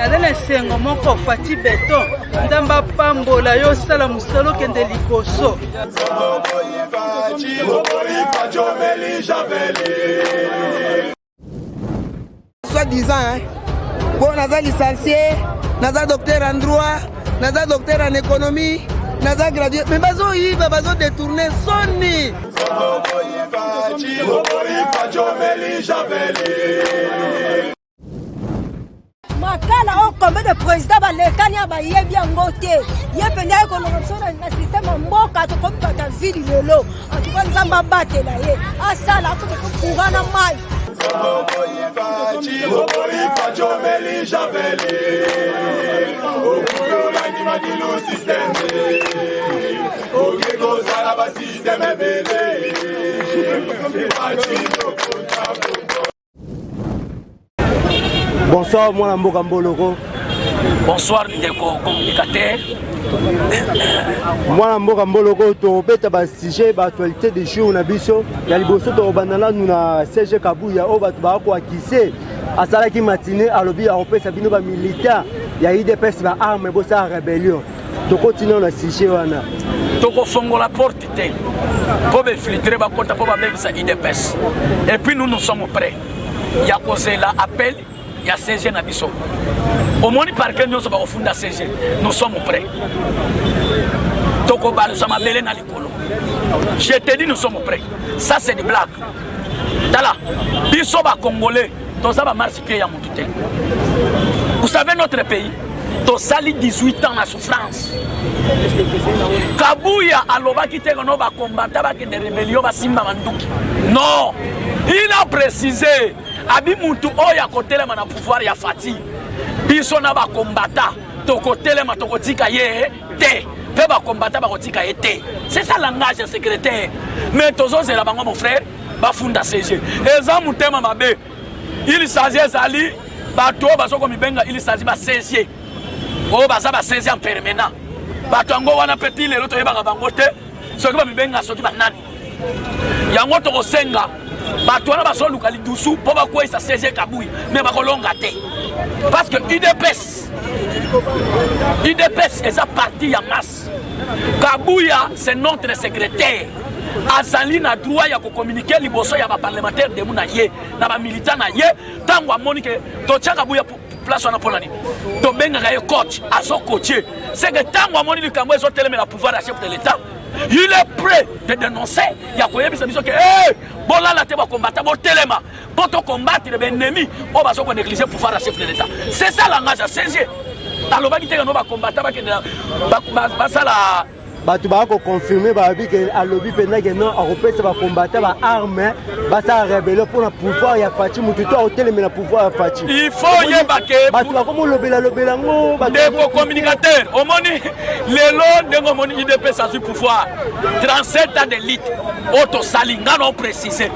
Naza na esengo moko Fatshi Beton, Nzambe apambola yo, osala mosala okende liboso. Soit disant, hein? Bon, naza licencié, naza docteur en droit, naza docteur en économie, naza gradué, mais bazo yiba, bazo détourner soni. Makala oyo combien de président balekani ya bayebi yango te ye mpenza aye kolonga biso na systeme ya mboka tokomi bato ya vili lelo antuka nzambe abatela ye asala akoki courant na mai. Bonsoir mwana mboka Mboloko. Bonsoir ndeko communicateur. Mwana mboka Mboloko, tobeta ba sujet ba actualité du jour na biso. Ya liboso tokobanda nanu na CG Kabuya oyo bato bakoakise asalaki matinée, alobi akopesa bino ba militaire ya UDPS ba armes bosala rébellion. Tokoti nano na sujet wana. Tokofongola porte te mpo bainfiltre bakota mpo babebisa UDPS. Et puis nous nous sommes prêts ya kozela appel ya CG na biso. Omoni parquet nyonso bakofunda CG, nous sommes prêts. Tokobalusa mabele na likolo. Je te dis, nous sommes prêts. Ça, c'est des blagues. Tala, biso ba Congolais, toza ba marche pied ya mutu te. Vous savez notre pays, tosali 18 ans na souffrance. Kabuya alobaki te kono ba combattant bakende rébellion basimba manduki. Non, il a précisé abi mutu oyo akotelema na pouvoir ya Fati, biso na ba combattant tokotelema, tokotika ye te, mpe ba combattant bakotika ye te. C'est ça langage ya secrétaire. Mais tozozela bango mon frère bafunda CG. Eza motema mabe. Il s'agit ezali bato oyo bazoko mibenga il s'agit ba CG. Oyo baza ba CG en permanent. Bato yango wana pe ti lelo toyebaka bango te soki bamibenga soki banani. Yango tokosenga bato wana bazoluka lidusu mpo bakweyisa CG Kabuya, mais bakolonga te parce que UDPS eza parti ya masse. Kabuya c'est notre secrétaire, azali na droit ya kocommuniquer liboso ya ba parlementaire debout na ye na ba militant na ye. Ntango amoni ke totia Kabuya place wana mpona nini, tobengaka ye coach, azo coacher, c'est que ntango amoni likambo ezotelemela pouvoir ya chef de l'État, il est prêt de dénoncer, ya koyebisa biso ke hey, bolala te bakombata, botelema mpo tocombattre baennemi oyo bazo konégliger pouvoir ya chef de l'État. C'est ça langage ya CG. Alobaki te kano bakombata bakende basala. Bato baya koconfirme, balobi ke alobi mpenza ke non, akopesa bakombata ba arme basala rébellion mpona pouvoir ya Fatshi, motu to akotelemela pouvoir ya Fatshi. Il faut oyeba ke bato bakomolobela lobela yango. Ndeko communicateur, omoni lelo ndenge omoni UDPS azwi pouvoir, 37 ans de lutte oyo tosali, nga na oprécise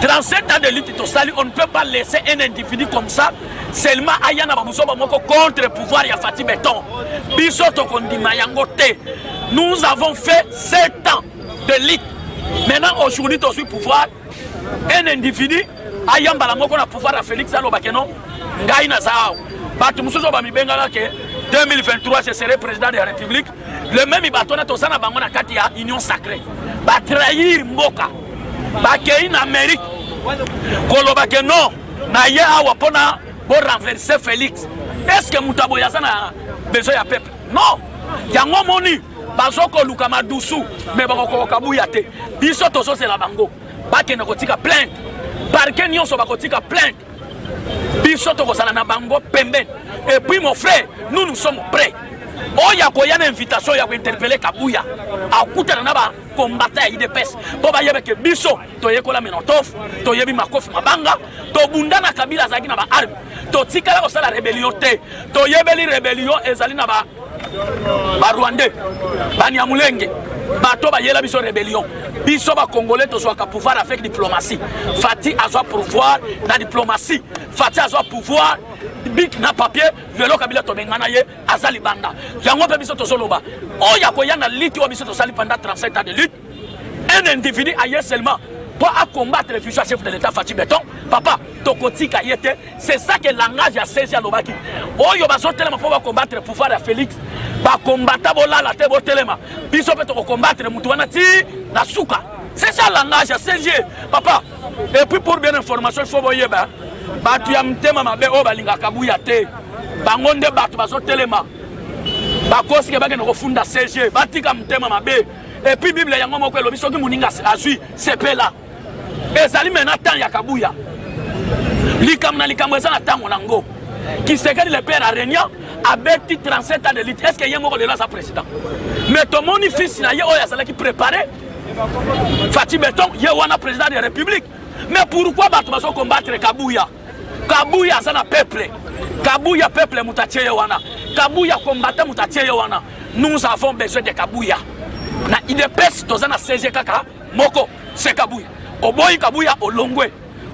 37 ans de lutte tosali, on ne peut pas laisser un individu comme ça seulement aya na babuzoba moko contre pouvoir ya Fatshi Béton. Biso tokondima yango te. Nous avons fait 7 ans de lutte. Maintenant aujourd'hui tozwi pouvoir, un individu ayambala moko na pouvoir ya Félix alobake non, ngai naza awa. Bato mosusu oyo bamibengaka ke 2023 je serai président de la République, le même bato wana toza na bango na kati ya Union Sacrée, batrahir mboka, bakei na Amérique koloba ke non, na ye awa mpona bo renverser Félix. Est-ce que moto aboye aza na besoin ya peuple? Non. Yango moni bazokoluka madusu, mais bakokoka Kabuya te. Biso tozozela bango bakende kotika plainte, parquet nyonso bakotika plainte, biso tokozala na bango pembeni. Et puis mon frère, nous nous sommes prêts. Oyo akoya na invitation ya kointerpeller Kabuya, akutana na ba combattant ya UDPS mpo bayeba ke biso toyekola Menotov, toyebi makofi mabanga, tobunda na Kabila azalaki na ba arme, totikala kosala rébellion te. Toyebeli rébellion ezali na ba Rwandais, Banyamulenge, bato bayela biso rébellion. Biso ba Congolais tozwaka pouvoir avec diplomatie. Fati azwa pouvoir na diplomatie, Fati azwa pouvoir bic na papier. Lelo Kabila tobengana ye, aza libanda. Yango mpe biso tozoloba oyo akoya na lutte oyo biso tosali pendant 37 ans de lutte, un individu aye seulement. mpo acombattre vision ya chef de l'état Fatshi Beton. Papa, tokotika ye te. C'est ça que langage ya CG alobaki. Oyo bazotelema mpo bacombattre pouvoir ya Félix, bakombata bolala te, botelema, biso mpe tokocombattre motu wana ti na suka. C'est ça langage ya CG, papa. Et puis pour bien information, il faut boyeba bato ya motema mabe oyo balingaka buya te, bango nde bato bazotelema, bakosi ke bakende kofunda CG. Batika motema mabe. Et puis Bible yango moko elobi soki moninga azwi, sepela. Ezali maintenant temps ya Kabuya. Likambo na likambo eza na ntango nango. Tshisekedi le père a abeti 37 ans de lutte. Est ce que ye moko lelo aza président? Mais tomoni fils na ye oyo azalaki préparé, Fatshi Beton, ye wana président de la République. Mais pourquoi bato bazo combattre Kabuya? Kabuya aza na peuple. Kabuya peuple moto atie ye wana. Kabuya combattant moto atie ye wana. Nous avons besoin de Kabuya. Na UDPS toza na CG kaka moko, c'est Kabuya. Oboyi Kabuya, olongwe.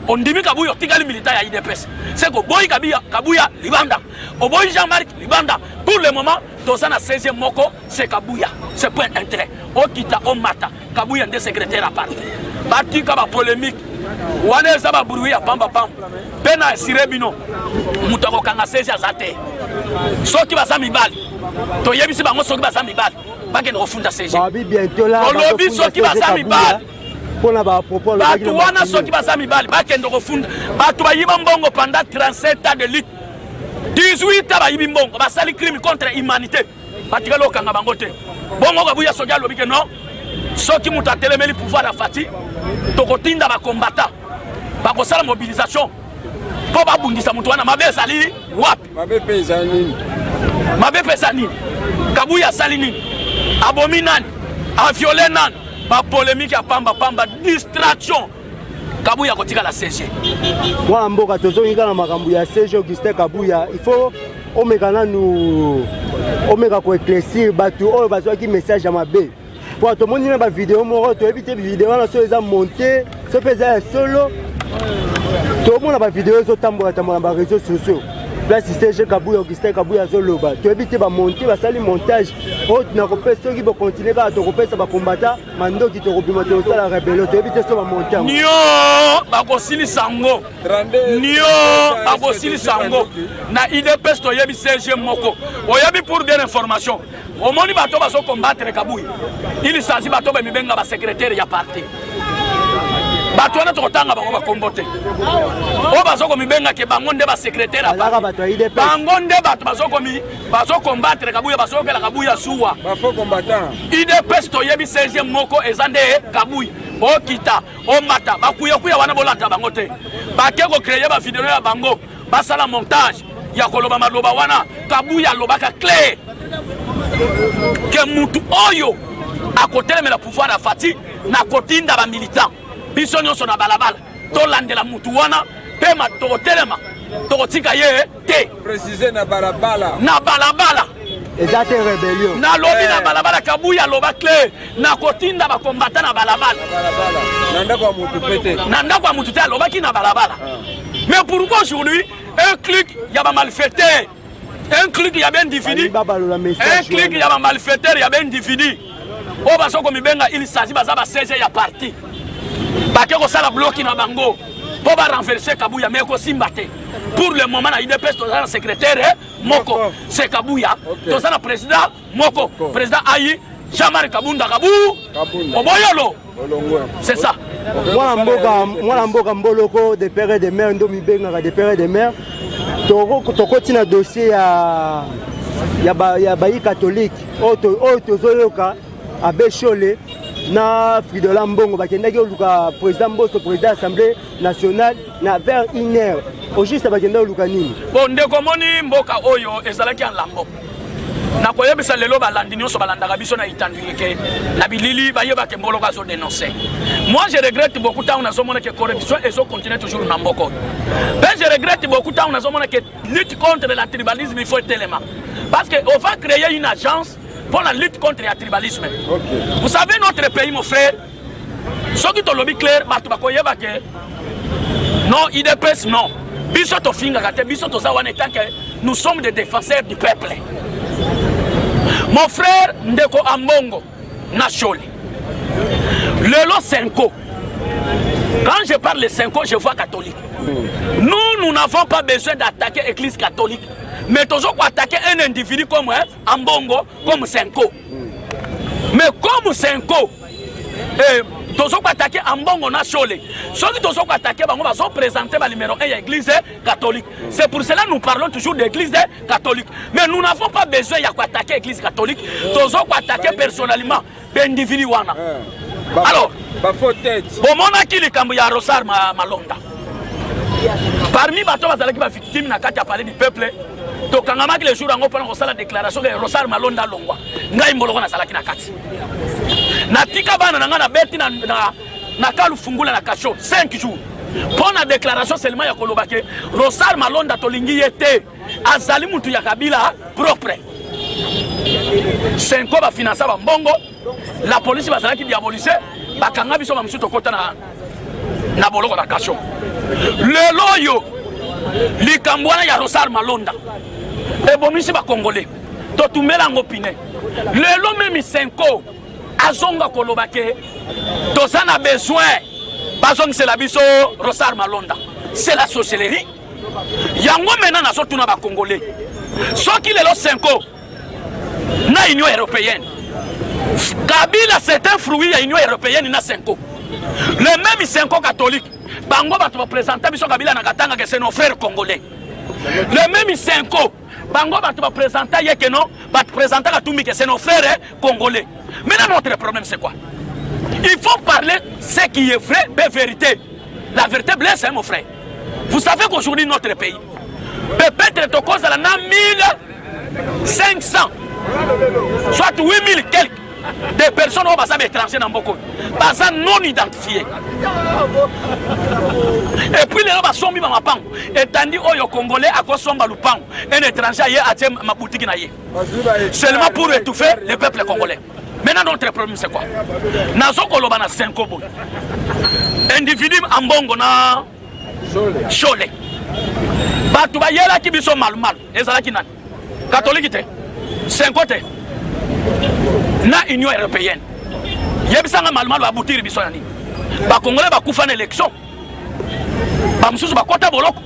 Ondimi Kabuya, otikali militant ya UDPS. C'est que oboyi Kabuya, Kabuya libanda. Oboyi Jean-Marc libanda. Pour le moment toza na CG moko, c'est Kabuya. C'est point intérêt. Okita omata, Kabuya nde secrétaire à parti. Batika ba polémique wana, eza ba bruit ya pamba pamba. Mpe na asire bino, moto akokanga CG aza te. Soki baza mibali, toyebisi bango, soki baza mibali, bakende kofunda CG. Babi bientôt là. Tolobi soki baza mibali mpona bapropos. Bato wana, soki baza mibali, bakende kofunda bato bayiba mbongo pendant 37 ans de lutte. 18 ans bayibi mbongo, basali crime contre humanité, batikali okanga bango te. Bongo Kabuya soki alobi ke non, soki moto atelemeli pouvoir ya Fatshi, tokotinda bakombata, bakosala mobilisation mpo babundisa moto wana, mabe ezali wapi? Mabe mpe eza nini? Mabe mpe eza nini? Kabuya asali nini? Abomi nani? Aviole nani? Bapolémique ya pamba pamba, distraction. Kabuya kotikala CG. Mwana mboka, tozongi kaka na makambo ya CG Augustin Kabuya. Il faut omeka nanu, omeka koéclaircir bato oyo bazwaki message ya mabe, po tomoni na bavideo moko, toyebi te video wana so eza monté, so mpe eza ya solo. Tomona bavideo ezotambola tambola na baréseaux sociaux, place CG Kabuya, Augustin Kabuya azoloba. Toyebi te bamonte, basali montage oyo. Nakopesa, soki bokontinue kaka, tokopesa bakombata mandoki, tokobima, tokosala rébellion. Toyebi te so bamonte yango. Nio bakosilisa yango, nio bakosilisa yango. Na UDPS toyebi CG moko. Oyebi, pour bien information, omoni bato bazokombattre Kabuya, il s'agit bato bamibenga basecrétaire ya parti. Bato wana tokotanga bango bakombo te. Oyo bazokomibengake bango nde basecrétaire ya Bazalaka bato ya UDPS. Bango nde bato bazokomi bazokombattre Kabuya, bazokela Kabuya suwa. Bafaux combattant. UDPS toyebi CG moko, eza nde Kabuya. Okita omata, bakuyakuya wana bolata bango te. Bake kocréer bavideo ya bango, basala montage ya koloba maloba wana. Kabuya alobaka clair ke mutu oyo akotelemela pouvoir ya Fatshi, na kotinda bamilitant biso nyonso na balabala, tolandela mutu wana mpe tokotelema, tokotika ye te. Précise, na balabala. Na balabala. Eza te rébellion. Nalobi na balabala. Kabuya aloba clair, nakotinda bakombata na balabala. Na balabala, na ndako ya motu mpe te. Na ndako ya mutu te, alobaki na balabala. Mais pourquoi aujourd'hui un clic ya bamalfaiteur, un clic ya baindividu, Balingi babalola un message clic wana. ya bamalfaiteur, ya baindividu oyo bazo komibenga il s'agit baza ba CG ya parti, bake kosala bloki na bango mpo barenverse Kabuya? Mais ekosimba te. Pour le moment na UDPS toza na secrétaire moko, c'est Kabuya. Toza na président moko, président ayi Jean-Marc Kabunda Kabu. Kabunda. Oboyolo. Olongwe. C'est ça. Mwana mboka, mwana mboka Mboloko, de père et de mère, ndo mibengaka de père et de mère. Tokoti na dossier ya bayi catholique oyo tozoyoka abbé Nshole na Fridolin Mbongo bakendaki oluka président Mboso, président Assemblée nationale, na vers une heure. Au juste bakendaki oluka nini? Bon, ndeko, moni mboka oyo ezalaki ya lambo. Nakoyebisa lelo balandi nyonso balandaka biso na itanduyeke na bilili, bayebake Mboloko azodénonce. Moi je regrette beaucoup ntango nazomona ke corruption ezocontinue toujours na mboka oyo. Mpe je regrette beaucoup ntango nazomona ke lutte contre la tribalisme, il faut etelema, parce que on va créer une agence pour la lutte contre ya tribalisme. Vous savez, notre pays, mon frère, soki tolobi clair, bato bakoyeba ke non, UDPS non, biso tofingaka te. Biso toza wana etant que nous sommes des défenseurs du peuple, mon frère. Ndeko Ambongo na Nshole, lelo CENCO. Quand je parle de Senko, je vois catholique. Nous, nous n'avons pas besoin d'attaquer l'église catholique. Mais toujours attaquer un individu comme hein, Ambongo, comme Senko. Mais comme Senko, eh, tozo attaquer Ambongo na Shole. Soki tozo attaquer bango bazo présenter ba numéro 1 ya église catholique. C'est pour cela que nous parlons toujours d'église catholique. Mais nous n'avons pas besoin ya attaquer église catholique. Tozo attaquer personnellement baindividu wana. Alors, bomonaki likambo ya Rosar Malonda. Parmi bato bazalaki ba victime na kati ya palais du peuple, tokangamaki le jour yango mpona kosala déclaration ke Rosar Malonda alongwa. Ngai mboloko nazalaki na kati. Natika bana na ngai nabeti na, na, na kalufungula na kasho 5 jours mpo na déclaration seulement ya koloba ke Rosar Malonda tolingi ye te, azali mutu ya Kabila propre. Senko bafinansa bambongo, la police bazalaki diabolise, bakanga biso bamosusu tokota na, na boloko na kasho. Lelo oyo likambo wana ya Rosar Malonda ebomisi bakongole, totumela yango pine. Lelo memi Senko azonga koloba ke toza na besoin bazongisela biso Rosar Malonda, c'est la sorcellerie. Yango maintenant nazotuna bakongole, soki lelo Senko na Union européenne, Kabila c'est un fruit ya Union européenne na Senko, le même Senko catholique, bango bato bapresenta biso Kabila na Katanga ke c'est nos frères congolais. Le même Senko, bango bato bapresenta ye ke non, bapresenta Katumbi ke c'est nos frères congolais. Maintenant notre problème c'est quoi? Il faut parler ce qui est vrai, mais vérité. La vérité blesse, hein, mon frère. Vous savez qu'aujourd'hui notre pays, peut-être tokozala na 1500, soit 8000 quelques des personnes oyo baza baétranger na mboka oyo, baza non identifié. Et puis lelo basombi ba mapango etandi oyo congolais akosomba lupango, un étranger aye atie mabutiki na ye seulement pour étouffer le peuple congolais. Maintenant notre problème c'est quoi? Nazo koloba na Senko boye, individu Ambongo na Shole, bato bayelaki biso malumalu, ezalaki nani? Catholique te, Senko te, na Union européenne. Yebisanga malumalu abutiri biso na nini? Bakongolais bakufa na élection, bamosusu bakota boloko.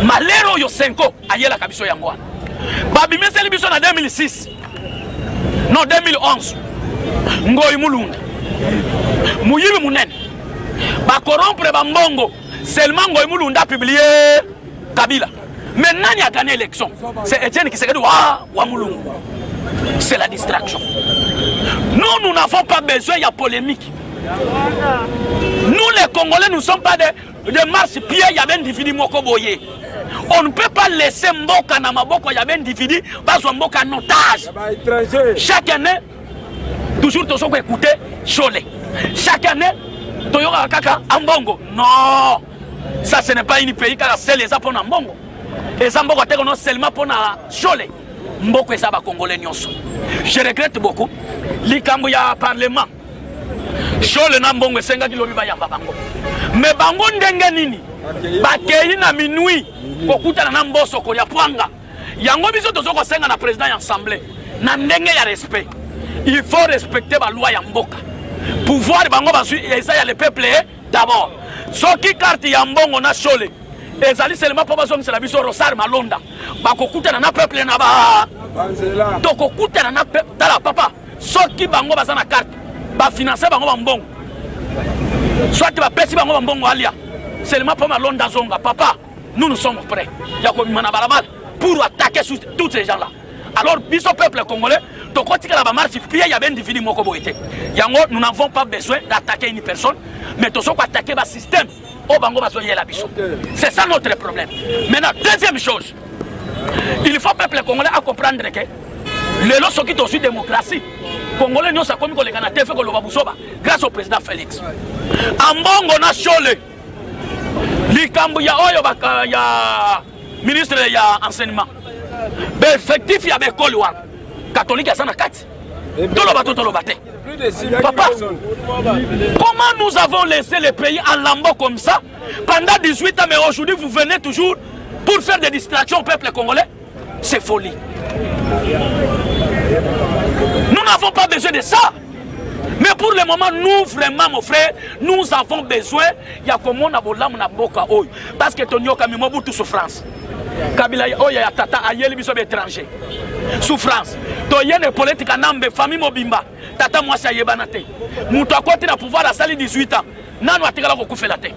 Malero oyo Senko ayelaka biso yango wana, babimiseli biso na 2006, non 2011, Ngoi Mulunda muyibi munene, bakorompre bambongo seulement. Ngoi Mulunda a publié Kabila, mais nani a gagné l'élection? C'est Etienne Tshisekedi wa, wa Mulungu. C'est la distraction. Nous, nous n'avons pas besoin ya polémique. Nous les Congolais, nous ne sommes pas des marche-pieds ya individu moko boye. On ne peut pas laisser mboka na maboko ya individu bazwa mboka en otage. Chaque année, toujours tozo écouter Shole. Chaque année, toyoka kaka Ambongo. Non, ça ce n'est pas une pays kaka seul eza pona Ambongo. Eza mboka te non seulement pona Shole. Mboka eza ba Congolais nyonso. Je regrette beaucoup likambo ya parlement. Shole na Mbongo esengaki lobi bayamba bango. Mais bango ndenge nini bakei na minuit kokutana na Mboso kolia pwanga. Yango biso tozo kosenga na président ya assemblée na ndenge ya respect. Il faut respecter ba loi ya mboka. Pouvoir bango bazwi eza ya le peuple d'abord. Soki carte ya Mbongo na Shole ezali seulement mpo bazongisela biso Rosar Malonda, bakokutana na peuple na ba tokokutana na peuple. Tala papa, soki bango baza na carte, bafinanse bango bambongo, soit bapesi bango bambongo alia seulement mpo Malonda zonga. Papa, nous nous sommes prêts ya kobima na balabala pour attaquer sur tous ces gens-là. Alors biso peuple congolais tokotikala ba marche pied ya individu moko boye te. Yango nous n'avons pas besoin d'attaquer une personne, mais tozo ko attaquer ba système oyo bango bazoyela biso. C'est ça notre problème. Maintenant, deuxième chose, il faut peuple congolais à comprendre que lelo soki tozwi démocratie, congolais nyonso akomi koleka na TV koloba buzoba grâce au président Félix. Ambongo na Shole, likambo ya oyo baka ya ministre ya enseignement, baeffectif ya baekole wana catholique aza na kati, toloba to toloba te. Papa, comment nous avons laissé le pays en lambeaux comme ça pendant 18 ans, mais aujourd'hui vous venez toujours pour faire des distractions au peuple congolais? C'est folie. Nous n'avons pas besoin de ça. Mais pour le moment, nous vraiment, mon frère, nous avons besoin ya komona bolamu na mboka oyo. Parce que tonyokami Mobutu souffrance. Kabila oyo ya tata ayeli biso ba étranger. Souffrance. Toyene politique nambe famille mobimba. Tata mwasi ayebana te. Mutu akoti na pouvoir asali 18 ans. Nanu atikala kokufela te.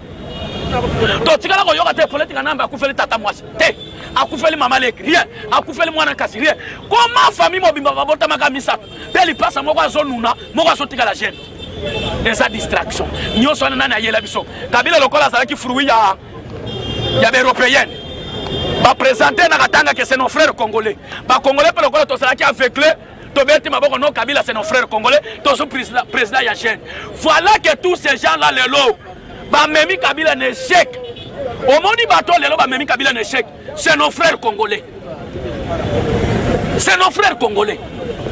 Totikala koyoka te politique nambe akufeli tata mwasi te. Akufeli mama leki rien. Akufeli mwana kasi rien. Comment famille mobimba babotamaka misato? Mpe lipasa moko azonuna, moko azotikala jeune. Eza distraction. Nyonso wana nani ayela biso? Kabila lokola azalaki fruit ya ya baeuropéenne baprésente na katanga ke c'est nos frères congolais. Bacongolais mpe lokola tozalaki aveugle, tobeti maboko no Kabila c'est nos frères congolais, tozo président, président ya jeune. Voilà que tous ces gens là lelo bamemi Kabila na échec. Omoni bato lelo bamemi Kabila na échec, c'est nos frères congolais. C'est nos frères congolais.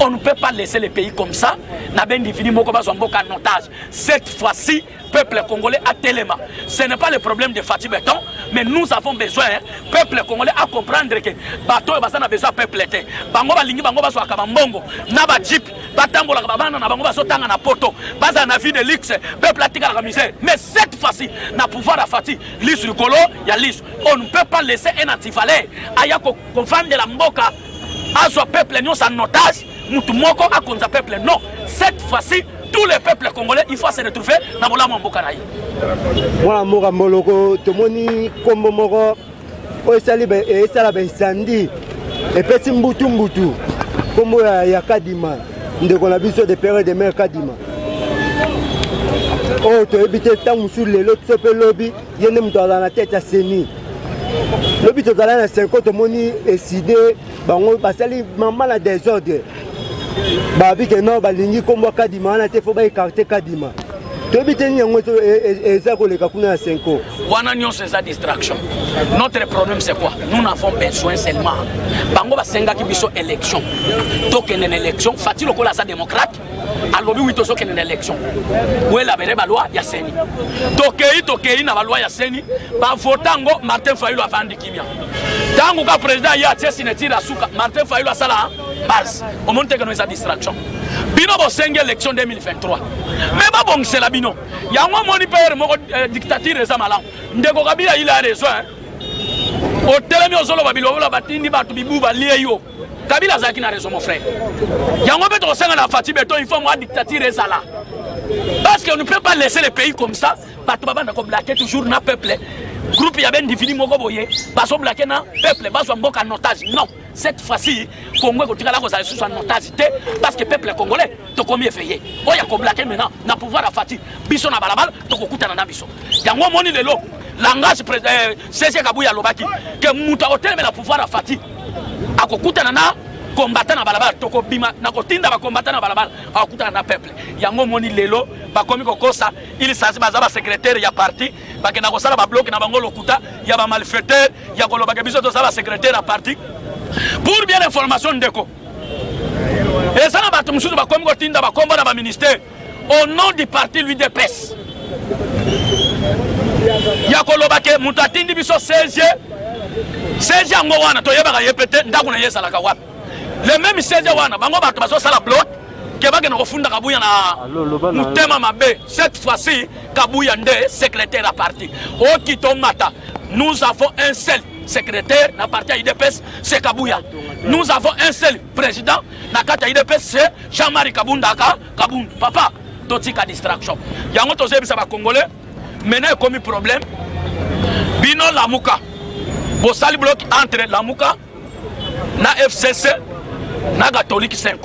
On ne peut pas laisser le pays comme ça. Na ben divini moko bazwa mboka en otage. Cette fois-ci, peuple congolais a telema. Ce n'est pas le problème de Fatshi Béton, mais nous avons besoin, hein, peuple congolais à comprendre que bato oyo baza na besoin peuple te. Bango balingi bango bazwaka ba mbongo na ba jeep, batambolaka ba bana na bango bazotanga na poto, baza na vie de luxe, peuple atikalaka misère. Mais cette fois-ci, na pouvoir ya Fatshi, lisu likolo ya lisu. On ne peut pas laisser un antivaleur aya kovandela mboka azwa peuple nyonso en otage, mutu moko akonza peuple. Non, cette fois-ci, tous les peuples congolais, il faut se retrouver na bolamu ya mboka na ye. Mwana mboka Mboloko, tomoni kombo moko oyo esala ba incendie, epesi mbutu mbutu, kombo ya Kadima, ndeko na biso de père et de mère Kadima. Oyo toyebi te ntango mosusu lelo to mpe lobi, ye nde moto azala na tête ya CENI. Lobi tozala na 5, tomoni eside bango basali mama na désordre. Babi ke non, balingi kombo ya Kadima wana te, fo ba écarter Kadima. Toyebi te nini yango eza koleka kuna ya 5. Wana nyonso eza distraction. Notre problème c'est quoi? Nous n'avons besoin seulement. Bango basengaki biso élection. Tokende na élection, Fatshi lokola aza démocrate, alobi oui tozokende na élection. Wela bere ba loi ya CENI. Tokei, tokei na ba loi ya CENI, ba votango Martin Fayulu avandi kimia. Tango ka président ya atie signature asuka, Martin Fayulu asala base. Omoni te que no eza distraction. Bino bosengi élection 2023. Mais babongisela bino. Yango moni père moko dictature eza malamu. Ndeko Kabila il a raison, hein. Otelemi ozoloba bilobela batindi bato bibu balie yo. Kabila azalaki na raison mon frère. Yango mpe tokosenga na Fatshi Béton, il faut moi dictature ezala. Parce qu'on ne peut pas laisser le pays comme ça. Bato babanda ko blaquer toujours na peuple. Groupe ya ben divini moko boye, bazo blaquer na peuple, bazo mboka en otage. Non, cette fois-ci Congo ekotikala kozala lisusu en otage te, parce que peuple congolais tokomi éveillé. Oyo ko blaquer maintenant na pouvoir ya Fatshi, biso na balabala tokokutana na biso. Yango moni lelo langage CG Kabuya alobaki que mutu akotelemela pouvoir ya Fatshi akokutana na combattant na balabala, tokobima na kotinda ba combattant na balabala, akokutana na peuple. Yango moni lelo bakomi kokosa, il s'agit baza ba secrétaire ya parti, bakenda kosala ba bloc na bango lokuta ya ba malfaiteur ya kolobaka biso tozala ba secrétaire ya parti. Pour bien information ndeko, eza na bato mosusu bakomi kotinda bakombo na ba ministère au nom du parti l'UDPS. Ya koloba ke moto atindi biso CG, CG yango wana toyebaka ye pe te, ndako na ye ezalaka wapi. Le même CG wana bango bato bazosala bloc ke bakende kofunda Kabuya na motema mabe. Cette fois-ci Kabuya nde secrétaire ya parti. Okito mata, nous avons un seul secrétaire na parti ya UDPS, c'est Kabuya. Nous avons un seul président na kati ya UDPS, c'est Jean-Marie Kabunda ka Kabund. Papa, totika distraction. Yango tozoyebisa ba Congolais, maintenant ekomi problème. Bino Lamuka, bosali bloc entre Lamuka na FCC na Catholique 5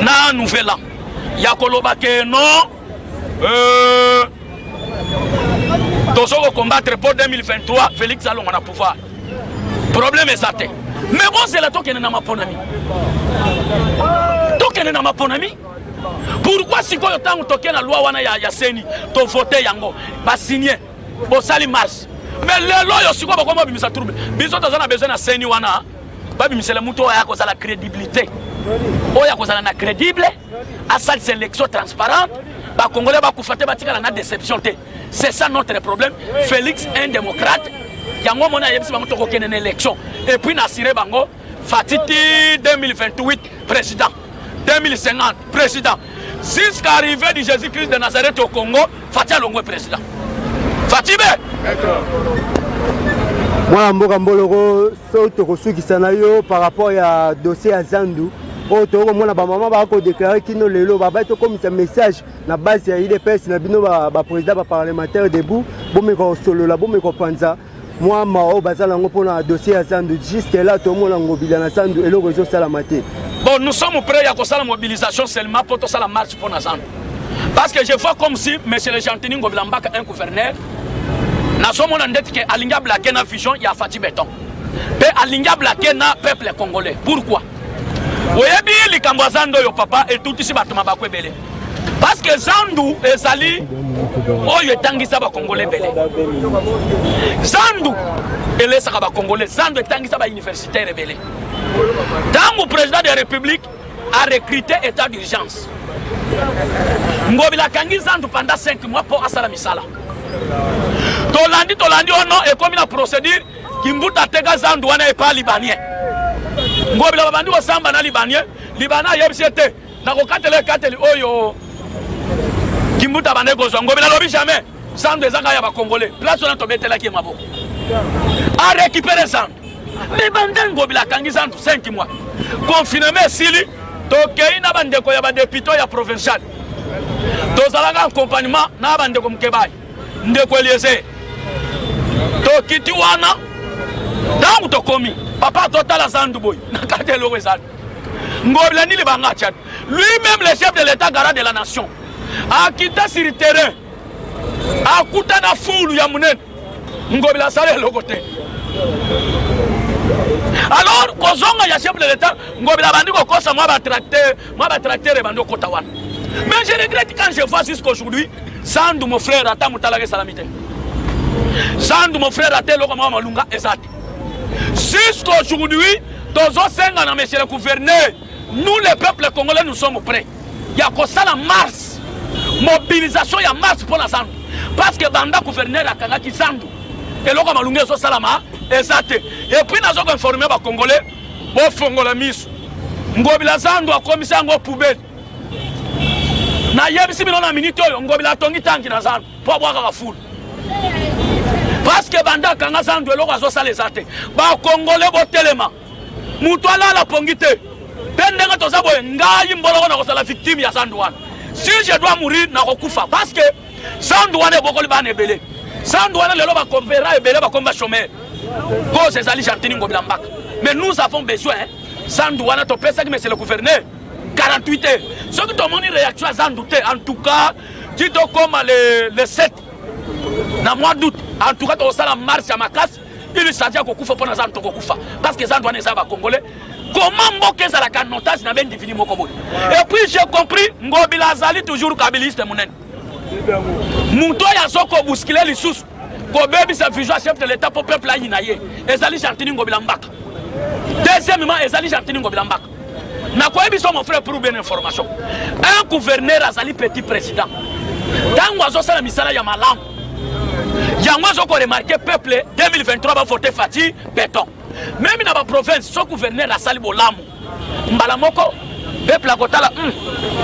na Nouvel An. Ya koloba ke non, tozo ko combattre pour 2023 Félix alonga na pouvoir. Problème eza te. Mais bozela tokende na maponami. Tokende na maponami. Pourquoi sikoyo tango tokende na loi wana ya CENI, to voter yango, ba signer, bosali marche. Mais lelo oyo sikoyo bakoma babimisa trouble. Biso toza na besoin na CENI wana, babimisela moto oyo aya kozala crédibilité. Oyo akozala na crédible, asalisa élection transparente, ba Congolais bakufa te, batikala na déception te. C'est ça notre problème. Félix, un démocrate, yango mona ayebisi bango tokokende na élection. Et puis na assuré bango, Fatiti 2028 président, 2050 président. Jusqu'à arrivée du Jésus Christ de Nazareth au Congo, Fatshi alongwe président. Fatshi be. Mwana mboka Mboloko, soki tokosukisa na yo par rapport ya dossier ya Zandu oyo tokomona bamama bakodeklare kino lelo babai tokomisa message na base ya udps na bino baprésident baparlementaire debout, bomeka kosolola, bomeka kopanza mwa mawa oyo baza nango mpona dossier ya Zandu. Jusque là tomona Ngobila na Zandu, eloko ezosalama te. Bon, nous sommes prêts ya kosala mobilisation seulement mpo tosala marche mpo na Zandu, parce que je vois comme si monsieur le Gentini Ngobila Mbaka, un gouverneur, nazomona ndeti ke alingi ablake na vision ya Fatshi Béton mpe alingi ablake na peuple congolais. Pourquoi? Oyebi likambo ya Zandu oyo, papa, etutisi bato mabako ebele, parce que zandu ezali oyo etangisa bakongole ebele, zandu elesaka bakongole, zandu etangisa bauniversitaire ebele. Ntango président de la République a recruté état d'urgence, Ngobila akangi zandu pendant 5 mois mpo asala misala. Tolandi, tolandi ono ekomi na procédure, Kimbuta ateka zandu wana epa Libanien. Ngobila babandi kosamba na Libanien. Libanien ayebisi ete nakokatela ekateli oyo Kimbuta bande kozwa. Ngobila alobi jamais, zandu eza kaka ya bakongole. Place wana tobetelaki ye maboko, arécupéré zandu. Me banda Ngobila akangi zandu 5 mois, confinement esili, tokei na bandeko ya badepute ya provincial, tozalaka accompagnement na bandeko Mokebai, ndeko Eliezer. Tokiti wana, ntango tokomi, papa, totala zandu boye, na kati eloko ezali. Ngobila nini banga tchad, lui-même le chef de l'État, garant de la nation, akita sur terrain, akuta na fulu ya monene. Ngobila asala eloko te. Alors kozonga ya chef de l'État, Ngobila abandi kokosa mwa batracteur, mwa batracteur ebandi okota wana. Mais je regrette quand je vois jusqu'aujourd'hui zandu, mon frère, ata motalaka esalami te. Zandu, mon frère, ata eloko mwa malunga eza te jusqu'aujourd'hui. Tozosenga na monsieur le gouverneur, nous le peuple congolais, nous sommes prêts ya kosala marche, mobilisation ya marche mpo na zandu, parce que banda gouverneur akangaki zandu, eloko ya malunga ezosalama eza te. Et puis nazo koinforme bacongolais, bofongola miso, Ngobila zandu akomisi yango poubelle. Nayebisi bino, na minute oyo Ngobila atongi tanki na zandu mpo abwakaka fulu, parce que banda akanga zandu, eloko azosala eza te. Bakongole, botelema, moto alala pongi te. Mpe ndenge toza boye, ngai Mboloko nakozala victime ya zandu wana. Si je dois mourir, nakokufa, parce que zandu wana ebokoli bana ebele. Zandu wana lelo bakonfera ebele bakomi bachômeur, cause ezali Gentini Ngobila Mbaka. Mais nous avons besoin zandu wana. Topesaki monsieur le gouverneur 48 heures. Soki tomoni réaction ya zandu te, en tout cas ti tokóma le 7 na mois d'août, en tout cas tokosala marche ya makasi. Il s'agit ya kokufa mpo na zandu, tokokufa, parce que zandu wana eza bacongolais. Comment mboka ezalaka en otage na baindividu moko boye? Et puis j'ai compris, Ngobila azali toujours kabiliste monene. Moto oyo azokobousculer lisusu, kobebisa vision ya chef de l'État mpo peuple ayina ye, ezali Gentini Ngobila Mbaka. Deuxièmement, ezali Gentini Ngobila Mbaka. Nakoyebi so, mon frère, pour bien information, un gouverneur azali petit président. Ntango azosala misala ya malamu, yango azokoremarquer peuple. 2023 bavote Fatshi Béton. Même na baprovince, so gouverneur asali bolamu, mbala moko peuple akotala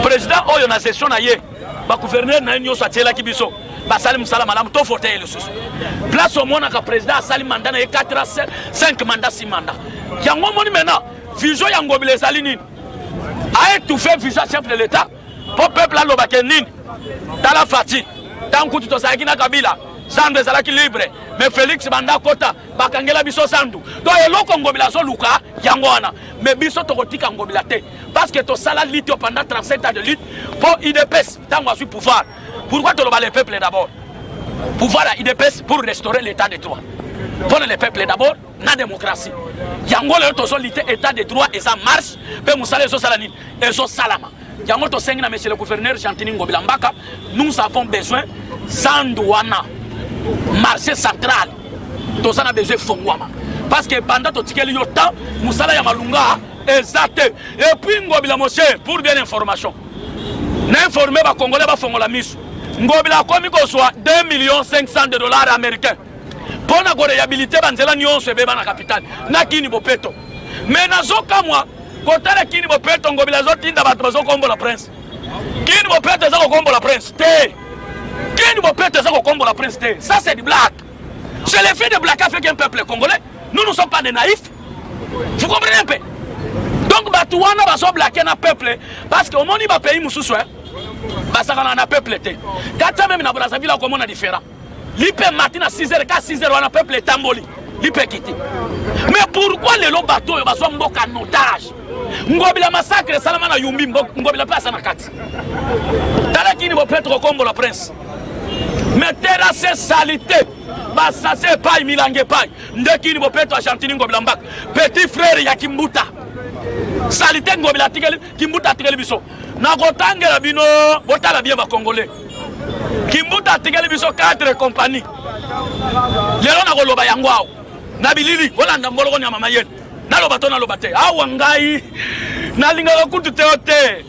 président oyo na gestion na ye, bagouverneur na ye nyonso atielaki biso basali mosala malamu, tovote ye lisusu. Place omonaka président asali mandat na ye 4 ans, 5 mandat, 6 mandat. Yango omoni maintenant vision ya Ngobila ezali nini? Aétouffe vision ya chef de l'État mpo peuple alobake nini? Tala Fatshi, ntango kutu tozalaki na Kabila, zandu ezalaki libre, mais Félix banda kota, bakangela biso zandu. To eloko Ngobila azoluka yango wana. Mais biso tokotika Ngobila te, parce que tosala lutte pendant 37 ans de lutte mpo UDPS ntango azwi pouvoir. Pourquoi toloba le peuple d'abord? Pouvoir ya UDPS pour restaurer l'état de droit, mpona le peuple d'abord na démocratie. Yango lelo tozolutter, état de droit eza marche mpe mosala ezosala nini? Ezosalama. Yango tosengi na monsieur le gouverneur Gentini Ngobila Mbaka, nous avons besoin zandu wana, marché central, toza na besoin efongwama, parce que banda totikeli yo temps, mosala ya malunga eza te. Et puis Ngobila, mon cher, pour bien information, na informe bacongolais, bafongola miso, Ngobila akomi kozwa 2 millions 500 de dollars américains mpo na koréhabiliter banzela nyonso ebeba na capitale na Kin bopeto. Mais nazokamwa kotala Kin bopeto, Ngobila azotinda bato bazokombola prince. Kin bopeto eza kokombola prince te. Kin bopeto eza kokombola prince te. Ça c'est du blague. C'est l'effet de blague avec un peuple congolais. Nous ne sommes pas des naïfs. Vous comprenez un peu? Donc bato wana bazo blague na peuple parce que omoni ba pays mosusu hein. Basakana na peuple te. Kata même na Brazzaville okomona différent. Lipe emati na 6 heures ka 6 heures wana peuple etamboli lipe ekiti. Mais pourquoi lelo bato oyo bazwa mboka en otage? Ngobila massacre esalama na Yumbi, Ngobila mpe aza na kati. Tala kini bopetre kokombola prince. Mais terrasse salite basase epai milangi epai nde kini bopeto Argentine Ngobila mbaka petit frère ya Kimbuta salite Ngobila atikeli Kimbuta atikeli biso nakotangela bino botala bien ba congolais Kimbuta atikeli biso 4 compagnie lelo nakoloba yango awa na bilili olanda mboloko ya mama yene naloba to naloba te awa ngai nalingaka kutu te o te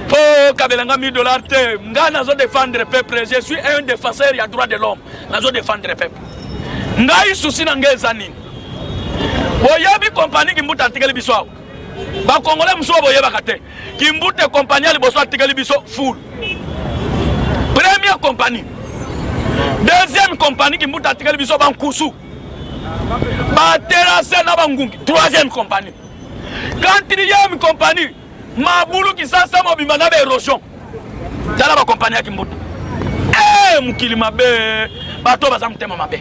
mpo okabela nga 1000 dollar te ngai nazo défendre peuple. Je suis un défenseur ya droit de l'homme, nazo défendre peuple. Ngai souci na ngai eza nini? Boyebi compagnie Kimbuta atikeli biso awa, bakongolais mosusu boyebaka te. Kimbuta compagnie ya liboso atikeli biso full, première compagnie. Deuxième compagnie Kimbuta atikeli biso bankusu, baterase na bangungi, troisième compagnie. Quatrième compagnie, mabulu Kisasa mobimba na baérosion. Tala bakompani ya Kimbuta. Eh, mokili mabe, bato baza motema mabe.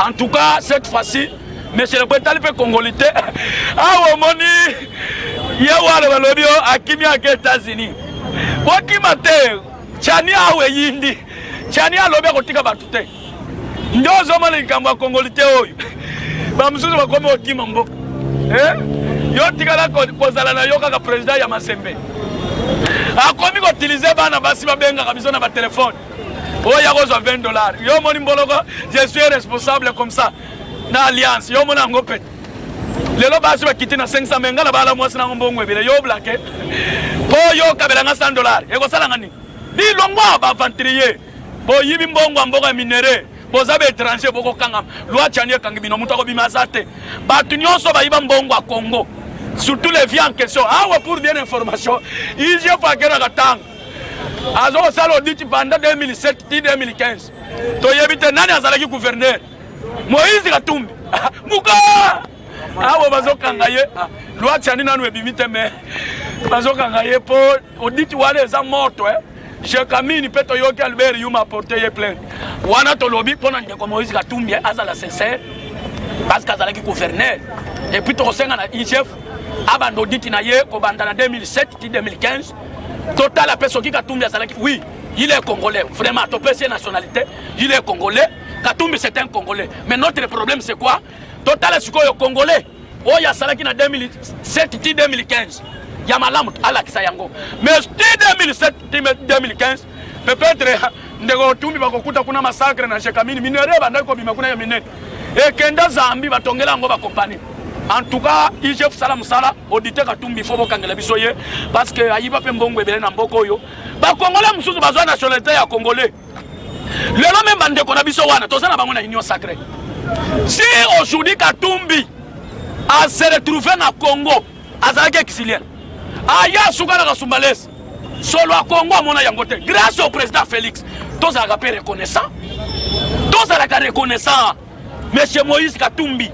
En tout cas, cette fois-ci, monsieur le président, mpe congoli te. Awa omoni ye wana balobi o akimi ake États-Unis, bokima te. Tshiani awa eyindi. Tshiani alobi akotika bato te. Nde ozomona likambo ya kongoli te oyo bamosusu bakomi okima mboka. Eh? Yo tikala kozala na yo kaka président ya Masembe akomi koutiliser bana basi babengaka biso na batelefone oyo ya kozwa 20 dollars. Yo omoni mboloko, je suis responsable comme ça na alliance. Yo omoni yango pete lelo basi bakiti na 500 me nga na bala mwasi nango mbongo ebele. Yo blake mpo yo okabelanga 100 dollars, ekosalanga nini? Bilongwa baaventurier, boyibi mbongo ya mboka ya minerais, boza baétranger, bokokangama. Loi Tshiani ekangi bino, moto akobima aza te. Bato nyonso bayiba mbongo ya Congo, surtout les vies en question. Awa pour bien information, IGF akelaka ntango azokosala audit pendant 2007 ti 2015, toyebi te nani azalaki gouverneur. Moïse Katumbi muka awa bazokanga ye. Loi Tshiani nanu ebimi te, me bazokanga ye mpo audit wana eza moto, eh? Gécamines mpe toyoki Albert Yuma aporte ye plainte wana. Tolobi mpo na ndeko Moïse Katumbi azala sincère parce que azalaki gouverneur. Et puis tokosenga na IGF abanda audit na ye kobanda na 2007 ti 2015. Totala mpe soki Katumbi azalaki. Oui, il est congolais, vraiment, topesi ye nationalité, il est congolais. Katumbi, c'est un Congolais, mais notre problème, c'est quoi? Totala sikoyo Congolais oyo asalaki na 2007 ti 2015 ya malamu, alakisa yango. Mais ti 2007 ti 2015, peut-être ndeko Tumbi bakokuta kuna massacre na Gécamines, minerais bandaki kobima kuna ya minene ekenda Zambi, batongela yango bakompani. En tout cas, IGF sala mosala, auditer Katumbi, fo bokangela biso ye parce que ayiba mpe mbongo ebele na mboka oyo. Bakongolais mosusu bazwa nationalité ya congolais lelo, même bandeko na biso wana toza na bango na Union sacrée. Si aujourd'hui Katumbi ase retrouve na Congo, azalaki exilien, aya asuka na Kasumbalesi, solo ya Congo amona yango te. Grâce au président Félix, tozalaka mpe reconnaissant, tozalaka reconnaissant. Monsieur Moïse Katumbi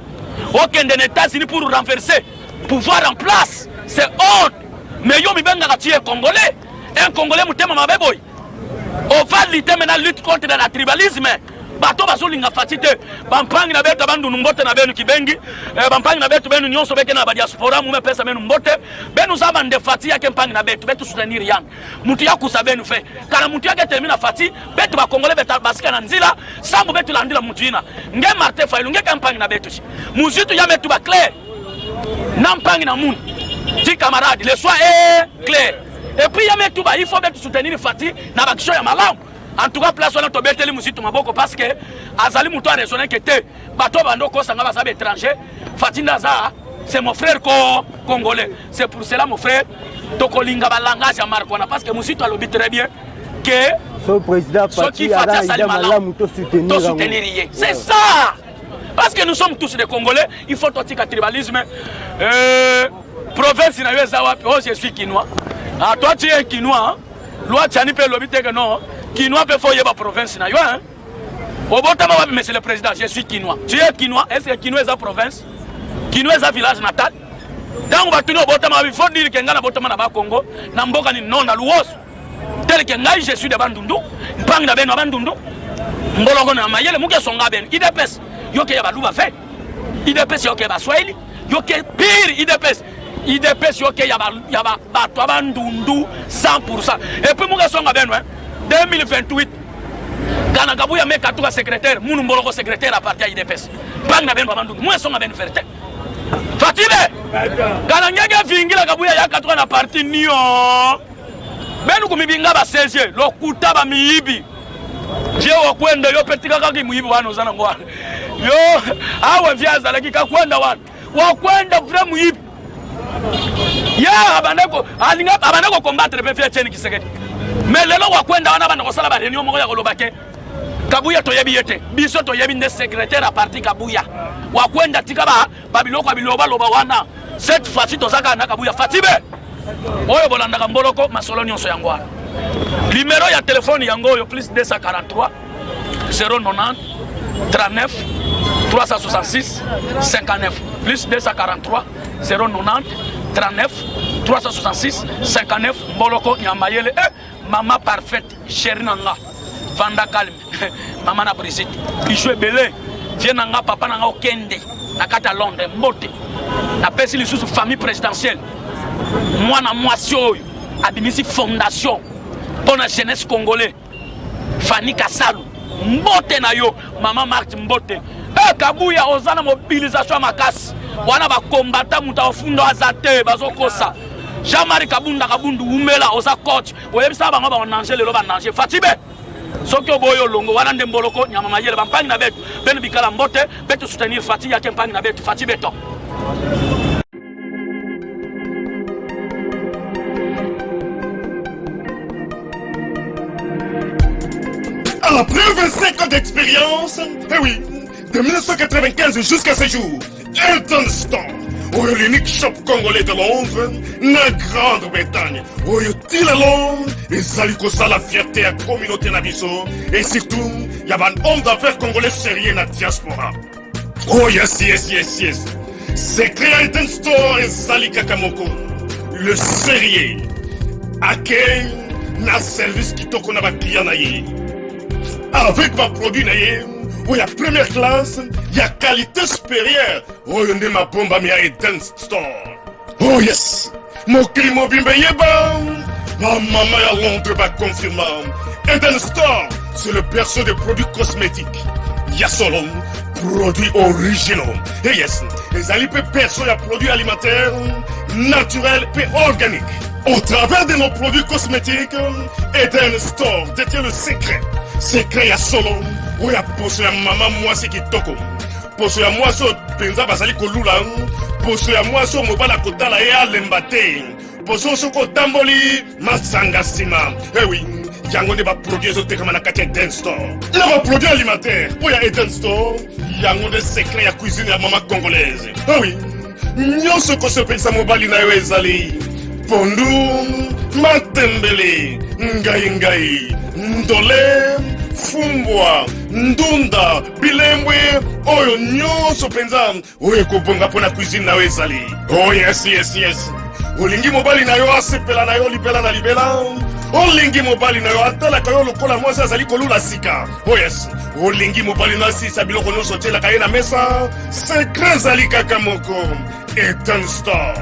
okende na États-Unis pour renverser pouvoir en place, c'est honte. Mais yo mibengaka tu es congolais, un Congolais motema mabe boye. On va lutter maintenant, lutte contre la tribalisme. Bato bazolinga Fatshi te, bampangi na beto bandunu, mbote na benu kibengi, eh, bampangi na beto benu nyonso beke na badiaspora, mume pesa benu mbote. Benu za bande Fatshi yake mpangi na beto beto soutenir yang mutu ya kusa benu fe kana mutu yake telemi na Fatshi. Beto bakongole beta basika na nzila sambu beto landila mutu ina nge Martin Fayulu nge ka mpangi na beto shi muzitu ya metu ba clair na mpangi na munu ti camarade, le soir est clair. Et puis ya metu ba il faut beto soutenir Fatshi na baaction ya malamu. En tout cas, place wana tobeteli Muzitu maboko parce que azali moto araisonne ke te bato bando okosanga baza baétranger. Fatshi nde aza, c'est mon frère co congolais. C'est pour cela, mon frère, tokolinga balangage ya marque wana parce que Muzitu alobi très bien que so président soki Fatshi Fatshi aza asali ida malamu, tosoutenir. Tosoutenir ye, c'est ça, parce que nous sommes tous des Congolais. Il faut totika tribalisme. Province na yo eza wapi? Oh, je suis Kinois. Ah, toi tu es Kinois, hein? Loi Tshiani mpe elobi te que non, Kinois mpe faut oyeba province na yo hein. Obotama wapi monsieur le président? Je suis Kinois. Tu es Kinois? Est-ce que Kinois eza province? Kinois eza village natal? Ntango batuni obotama wapi, faut dire que ngai nabotama na Bakongo, na mboka nini? Non, na Luoso. Tel que ngai je suis de Bandundu, mpangi na beno ya Bandundu, mboloko na mayele muke songa beno. UDPS yoke ya baluba fe. UDPS yoke ya baswahili, yoke pire UDPS. UDPS yoke ya ba ya ba bato ya Bandundu 100%. Et puis muke songa beno hein. 2028 Kana Kabuya me katuka secrétaire, munu mboloko secrétaire à partir ya UDPS. Mpangi na beno ba Bandundu, muke songa beno vérité. Fatime Kana ngenge vingila Kabuya ya katuka na parti nio. Benu kumibinga ba CG lokuta ba miyibi. Vie wakwenda yo pe tika kaka muyibi wana oza nango wana. Yo awa vie azalaki kakwenda wana. Wakwenda vrai muyibi. Ye abanda ko alinga abanda ko combattre pe vie Etienne Tshisekedi. Mais lelo wakwenda wana banda kosala ba réunion moko ya koloba ke Kabuya toyebi ye te. Biso toyebi nde secrétaire ya parti Kabuya. Wakwenda tika ba ba biloko ya biloba loba wana. Cette fois-ci toza kaka na Kabuya Fatibe. Oyo bolandaka mboloko masolo nyonso yango wana. Numero ya telefone yango oyo plus 243 090 39 366 59 plus 243 090 39 366 59 mboloko nyamayele eh, mama parfaite chérie na nga vanda calme mama na Brigitte bijou ebele vie na nga papa na nga okende na kati ya Londres mbote napesi lisusu famille présidentielle mwana mwasi oyo abimisi fondation mpo na jeunesse congolais Fanny Kasalu mbote na yo mama Marthe mbote eh, Kabuya oza na mobilisation ya makasi wana bakombata moto afunda aza te bazokosa Jean-Marie Kabunda Kabundu wumela oza coach oyebisaka bango banange lelo banange Fatibe soki oboyi olongo wana nde mboloko nyama mayele bampangi na betu beno bikala mbote betu soutenir Fati yake mpangi na betu Fati beton. Après 25 ans d'expérience, eh oui, de 1995 jusqu'à ce jour, Elton Store, oyo l'unique shop congolais de Londres, na Grande-Bretagne, oyo ti lelo ezali kosala fierté ya communauté na biso et surtout ya ba hommes d'affaires congolais sérieux na diaspora. Oh yes, yes, yes, yes. Secret ya Elton Store ezali kaka moko. Le sérieux. Accueil na service kitoko na ba clients na ye. Avec ba produits na ye oyo ya première classe ya qualité supérieure oyo nde mabombami ya Eden Store. Oh yes! Mokili mobimba eyeba bamama ya Londres baconfirma Eden Store, c'est le berceau des produits cosmétiques ya solo, produits originaux. Et yes, ezali mpe berceau ya produits alimentaires naturels mpe organiques. Au travers de nos produits cosmétiques, Eden Store détient le secret. Secret ya solo, oyo ya poso ya mama mwasi kitoko. Poso ya mwasi oyo mpenza bazali kolula, poso ya mwasi oyo mobali akotala ye alemba te, poso oyo soki otamboli masanga nsima. Eh oui, yango nde baproduit ezotekama na kati ya Eden Store. Na baproduit alimentaire oyo ya Eden Store, yango nde secret ya cuisine ya mama congolaise. Eh oui, nyonso kosepelisa mobali na yo ezali pondu, matembele, ngai ngai, ndole, fumbwa, ndunda, bilembwe, oyo nyonso mpenza oyo ekobonga mpo na cuisine na yo ezali. Oh yes, yes, yes. Olingi mobali na yo asepela na yo libela na libela? Olingi mobali na yo atalaka yo lokola mwasi azali kolula sika? Oh yes. Olingi mobali na yo asilisa biloko nyonso otielaka ye na mesa? Secret ezali kaka moko, Eden Store.